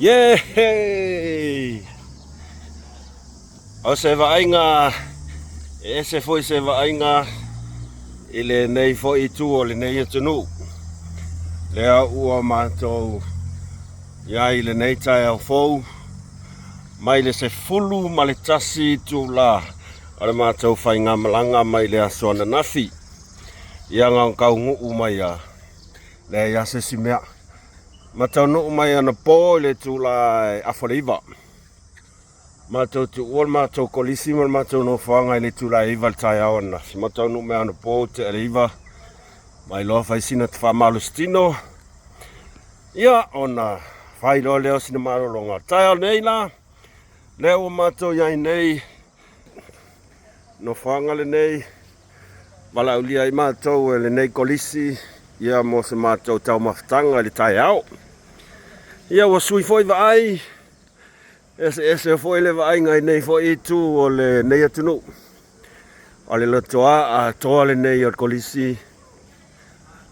Yay! O se vaaiga e ese foi se vaaiga i lenei foi itu o lenei atunuu. Lea ua matou i ai i lenei taeao fou mai le 11 itula o le matou faigamalaga mai le aso ananafi. Ia na ona taunuu mai lava, leai lava se isi mea. Ma taunuu mai anapo i le itula e 8:30. Matou tuua le matou kolisi ma le matou nofoaga i le itula e 9 i le taeao ananafi. Ma taunuu mai anapo tea i le 9, mai loa fai sina faamalositino. Ia, ona fai loa lea o sina malologa. O le taeao nei la, lea ua matou i ai nei, nofoaga lenei, valaaulia ai matou e lenei kolisi, ia mo se matou taumafataga i le taeao. Ia, ua sui foi vaai, Eseese foi le vaaiga i nei foi itu o lenei atunuu. O le lotoa atoa lenei o le kolisi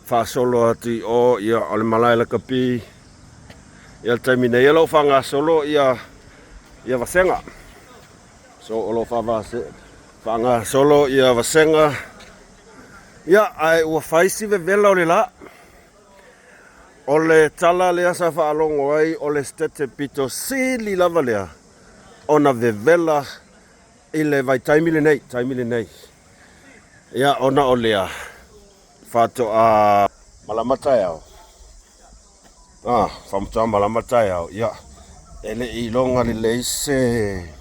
faasolo atu i o, ia, o le malae lakapi. Ia, le taimi nei o lo o faagasolo ia, ia vasega. So, o lo o faagasolo ia vasega. Ia, ae ua fai si vevela o le la. O le tala lea sa faalogo ai o le sitete pito sili lava lea ona vevela i le vaitaimi lenei, taimi lenei. Ia, ona o lea faatoa malama taeao, ah, faatoa malama taeao, ia, e le i iloga lelei se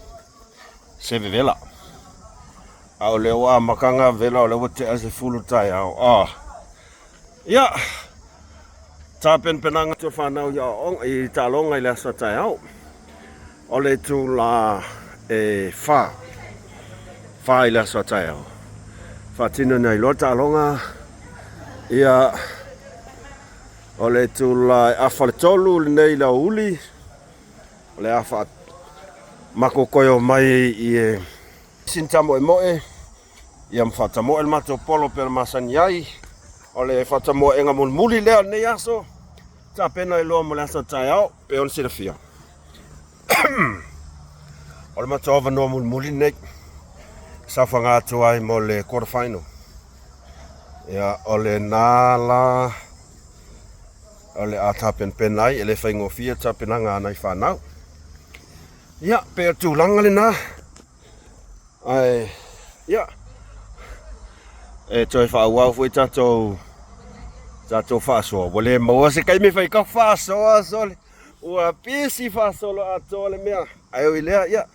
se vevela. A o lea ua amata ona vevela o lea ua tea le 10 taeao, ah. Ia, tapenapenaga atu o fanau i aoaoga, i taaloga i le aso a taeao. O le itula e 4, 4 i le aso a taeao. Faatino nei loa taaloga, ia, o le itula e 2:30 lenei i le aoauli, o le a faa matou toe omai i e sina tamoemoe, Ia ma faatamoe le matou polo pei ona masani ai. O le faatamoeega mulimuli lea o lenei aso, tapena ai loa mo le aso a taeao, pei ona silafia. O le matou avanoa mulimuli lenei, saofaga atu ai mo le quarter final. Ia, o lena la o le a tapenapena ai, e le faigofie tapenaga a nai fanau. Ia, pei o le tulaga lena. Ae, ia, e toe faaauau foi tatou tatou faasoa. Ua le maua se taimi e fai tau faasoa sole. Ua pisi faasolo atoa le mea. Ae ui lea, ia,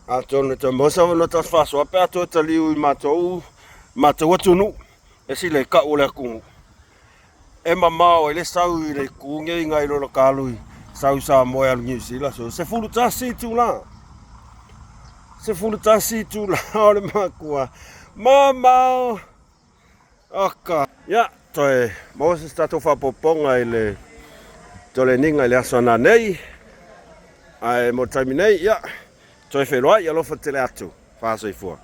atonu e toe maua se avanoa tatou faasoa pe a toe taliu i matou matou atunuu. E sili ai kau o le atunuu. E mamao ai le sau i le itu nei nai lo le alu i sau i Samoa e alu i Niu Sila. So, 11 itula. 11 itula o le makua. Mamao. Oka. Ia, toe maua se tatou faaopoopoga i le toleniga i le aso ananei. Ae mo le taimi nei, ia, toe feiloai, alofa tele atu. Faasoifua.